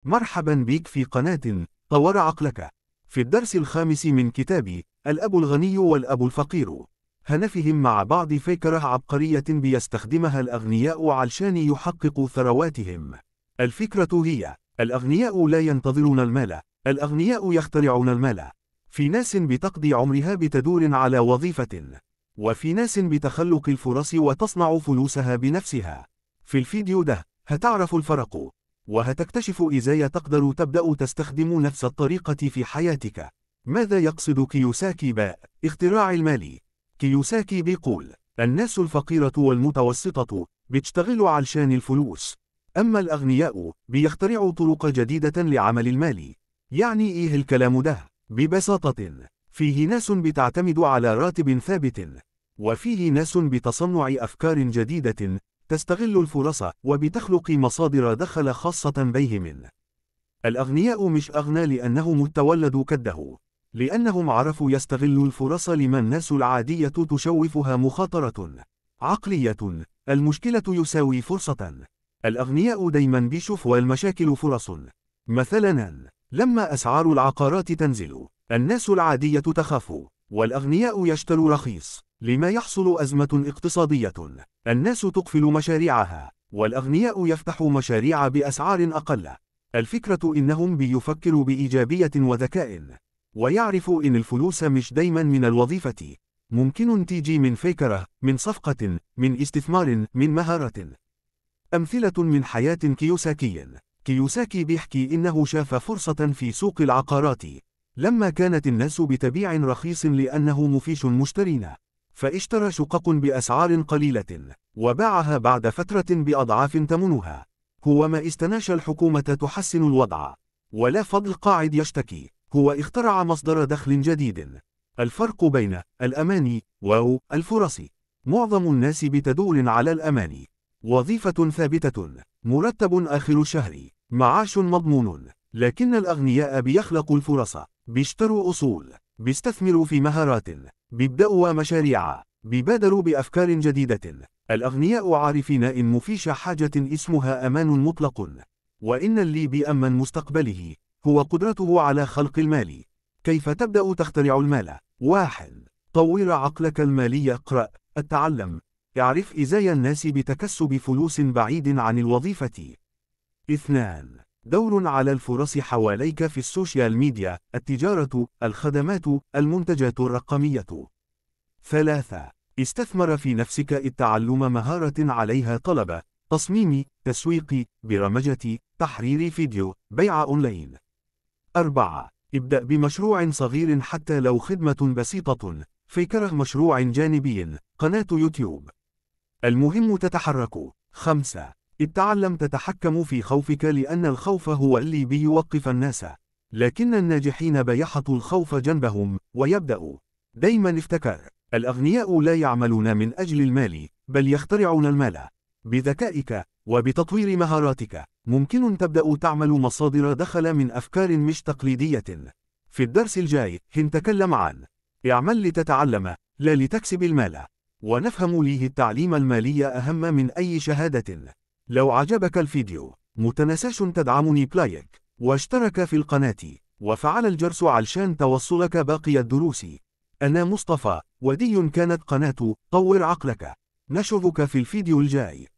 مرحبا بك في قناة طور عقلك. في الدرس الخامس من كتاب الأب الغني والأب الفقير، هنفهم مع بعض فكرة عبقرية بيستخدمها الأغنياء علشان يحققوا ثرواتهم. الفكرة هي: الأغنياء لا ينتظرون المال، الأغنياء يخترعون المال. في ناس بتقضي عمرها بتدور على وظيفة، وفي ناس بتخلق الفرص وتصنع فلوسها بنفسها. في الفيديو ده هتعرف الفرق، وهتكتشف إزاي تقدر تبدأ تستخدم نفس الطريقة في حياتك. ماذا يقصد كيوساكي باختراع المال؟ كيوساكي بيقول: الناس الفقيرة والمتوسطة بتشتغل علشان الفلوس، أما الأغنياء بيخترعوا طرق جديدة لعمل المال. يعني إيه الكلام ده؟ ببساطة، فيه ناس بتعتمد على راتب ثابت، وفيه ناس بتصنع أفكار جديدة تستغل الفرص وبتخلق مصادر دخل خاصة بهم. الأغنياء مش أغنى لأنهم تولدوا كده، لأنهم عرفوا يستغلوا الفرص لما الناس العادية تشوفها مخاطرة. عقلية المشكلة يساوي فرصة. الأغنياء دايما بيشوفوا المشاكل فرص. مثلا، لما أسعار العقارات تنزل، الناس العادية تخاف، والأغنياء يشتروا رخيص. لما يحصل أزمة اقتصادية، الناس تقفل مشاريعها، والأغنياء يفتحوا مشاريع بأسعار أقل. الفكرة إنهم بيفكروا بإيجابية وذكاء، ويعرفوا إن الفلوس مش دايما من الوظيفة، ممكن تيجي من فكرة، من صفقة، من استثمار، من مهارة. أمثلة من حياة كيوساكي. كيوساكي بيحكي إنه شاف فرصة في سوق العقارات لما كانت الناس بتبيع رخيص لأنه مفيش مشترين، فاشترى شقق بأسعار قليلة وباعها بعد فترة بأضعاف ثمنها. هو ما استناش الحكومة تحسن الوضع، ولا فضل قاعد يشتكي، هو اخترع مصدر دخل جديد. الفرق بين الأمان والفرص. معظم الناس بتدور على الأمان: وظيفة ثابتة، مرتب آخر الشهر، معاش مضمون. لكن الأغنياء بيخلقوا الفرص، بيشتروا أصول، بيستثمروا في مهارات، بيبدأوا مشاريع، بيبادروا بأفكار جديدة. الأغنياء عارفين إن مفيش حاجة اسمها أمان مطلق، وإن اللي بيأمن مستقبله هو قدرته على خلق المال. كيف تبدأ تخترع المال؟ 1. طور عقلك المالي. اقرأ، اتعلم، اعرف إزاي الناس بتكسب فلوس بعيد عن الوظيفة. 2. دور على الفرص حواليك في السوشيال ميديا، التجارة، الخدمات، المنتجات الرقمية. 3. استثمر في نفسك. التعلم مهارة عليها طلب: تصميم، تسويق، برمجة، تحرير فيديو، بيع أونلاين. 4. ابدأ بمشروع صغير حتى لو خدمة بسيطة، فكرة مشروع جانبي، قناة يوتيوب. المهم تتحرك. 5. اتعلم تتحكم في خوفك، لأن الخوف هو اللي بيوقف الناس، لكن الناجحين بيحطوا الخوف جنبهم ويبدأوا. دايما افتكر: الأغنياء لا يعملون من أجل المال، بل يخترعون المال. بذكائك وبتطوير مهاراتك ممكن تبدأ تعمل مصادر دخل من أفكار مش تقليدية. في الدرس الجاي هنتكلم عن اعمل لتتعلم لا لتكسب المال، ونفهم ليه التعليم المالي أهم من أي شهادة. لو عجبك الفيديو متنساش تدعمني بلايك، واشترك في القناة، وفعل الجرس علشان توصلك باقي الدروس. أنا مصطفى، ودي كانت قناة طور عقلك. نشوفك في الفيديو الجاي.